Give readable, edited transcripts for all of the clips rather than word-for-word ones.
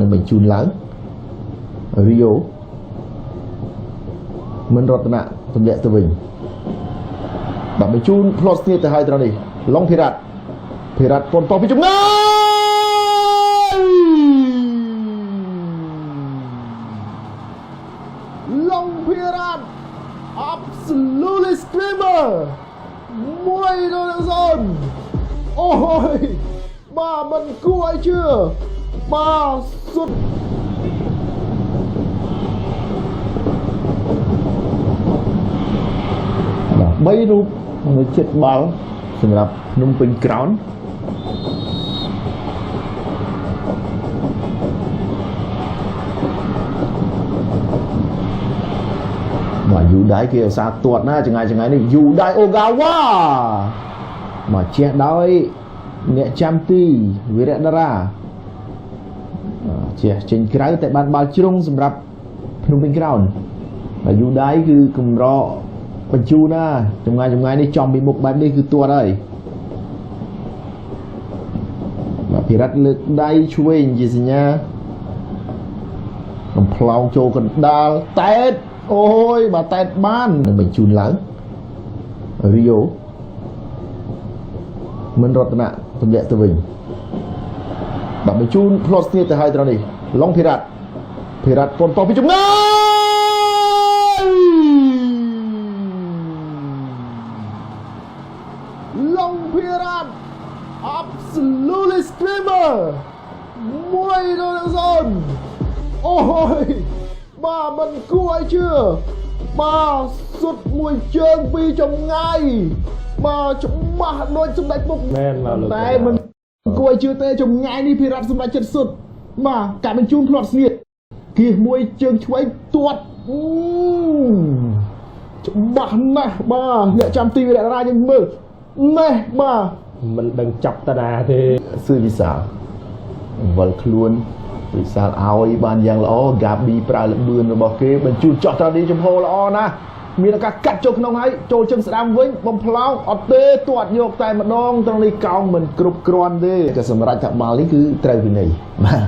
នឹងបញ្ជូនឡើងរីយ៉ូមិនរតនៈទម្លាក់ទៅវិញបាទបញ្ជូនផ្លត់ស្នៀតទៅហើយត្រង់នេះឡុងភិរ៉ាត់ភិរ៉ាត់ប៉ុនប៉ោះពីចម្ងាយឡុងភិរ៉ាត់ absolutely screamer 1-0អូយបាទមិនគួរឲ្យជឿបាទសុទ្ធបាទ3រូបនៅចិត្តបាល់សម្រាប់ភ្នំពេញក្រោនបាទយូដៃគេឧស្សាហ៍ទាត់ណាចង្ងាយចង្ងាយនេះយូដៃអូហ្គាវ៉ាមកជះដោយអ្នកចាំទីវីរៈតារាជះចេញក្រៅតែបានបាល់ជ្រុងសម្រាប់ភ្នំពេញក្រោនបាទយូដៃគឺកម្របញ្ជូនណាចម្ងាយចម្ងាយនេះចំពីមុខបែបនេះគឺទាត់ហើយបាទភិរិតលើកដៃឆ្វេងជាសញ្ញាកំប្លងចូលកណ្ដាលតែតអូយបាទតែតបាននឹងបញ្ជូនឡើងរីយ៉ូមិនរតនៈទម្លាក់ទៅវិញបាទបញ្ជូនផ្លត់ស្នៀតទៅហើយត្រង់នេះឡុងភិរ៉ាត់ភិរ៉ាត់ប៉ុនប៉ោះពីចម្ងាយឡុងភិរ៉ាត់ absolutely screamer 1-0អូយបាទមិនគួរឲ្យជឿបាទសុទ្ធមួយជើងពីចម្ងាយបាទច្បាស់ដូចសម្ដេចពុក មែនបាទលោក តែមិនគួរឲ្យជឿទេចម្ងាយនេះភិរ៉ាត់សម្ដេចចិត្តសុទ្ធបាទការបញ្ជូនផ្លត់ស្នៀតគៀសមួយជើងឆ្វេងទាត់អឺច្បាស់ណាស់បាទអ្នកចាំទីវីរៈរាយើងមើលណេះបាទ មិនដឹងចាប់តាណាទេ សឿវិសាលវិលខ្លួនវិសាលឲ្យបានយ៉ាងល្អហ្គាប៊ីប្រើល្បឿនរបស់គេបញ្ជូនចោះត្រង់នេះចំហល្អណាស់មានឱកាសកាត់ចូលក្នុងហើយចូលជើងស្ដាំវិញបំផ្លោងអត់ទេទាត់យកតែម្ដងត្រង់នេះកោងមិនគ្រប់គ្រាន់ទេក៏សម្រាប់ថាបាល់នេះគឺត្រូវវិន័យបាទ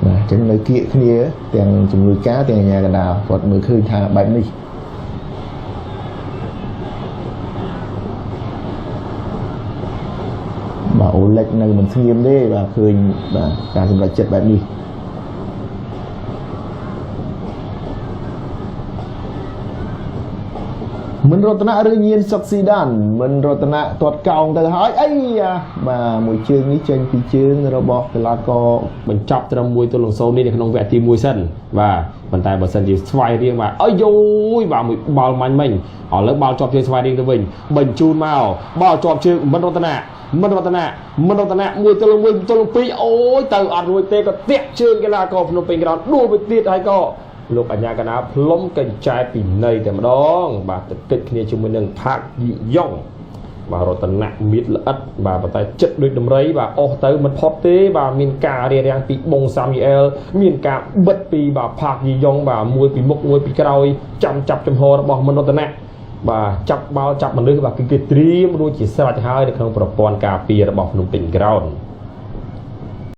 បាទអញ្ចឹងនៅគៀកគ្នាទាំងជំនួយការទាំងអាជ្ញាកណ្ដាលគាត់មើលឃើញថាបែបនេះបាទអូលិចនៅមិនស្ងៀមទេបាទឃើញបាទការសម្រេចចិត្តបែបនេះមិនរតនៈឬញៀនសុកស៊ីដានមិនរតនៈទាត់កោងទៅហើយអីយ៉ាបាទមួយជើងនេះចេញពីជើងរបស់កីឡាករ បញ្ចប់ត្រឹម1-0នេះនៅក្នុងវគ្គទី1សិនបាទប៉ុន្តែបើសិនជាស្វាយរៀងបាទអាយយយបាទមួយបាល់មាញ់មិញឥឡូវបាល់ជាប់ជើងស្វាយរៀងទៅវិញបញ្ជូនមកបាល់ជាប់ជើងមិនរតនៈមិនរតនៈមិនរតនៈ1-1-2អូយទៅអត់រួចទេក៏តាក់ជើងកីឡាករភ្នំពេញក្រោនដួលទៅទៀតហើយក៏លោកអញ្ញាកណាផ្លុំកញ្ចែពីនៃតែម្ដងបាទទឹកតិចគ្នាជាមួយនឹងផាកយីយ៉ុងបាទរតនៈមៀតល្អិតបាទប៉ុន្តែចិត្តដូចដំរីបាទអស់ទៅមិនផុតទេបាទមានការរារាំងពីបងសាមីអែលមានការបិទពីបាទផាកយីយ៉ុងបាទមួយពីមុខមួយពីក្រោយចាំចាប់ចំហរបស់មនរតនៈបាទចាប់បាល់ចាប់មនុស្សបាទគឺគេត្រៀមរួចជាស្រេចហើយនៅក្នុងប្រព័ន្ធការពាររបស់ភ្នំពេញក្រោន។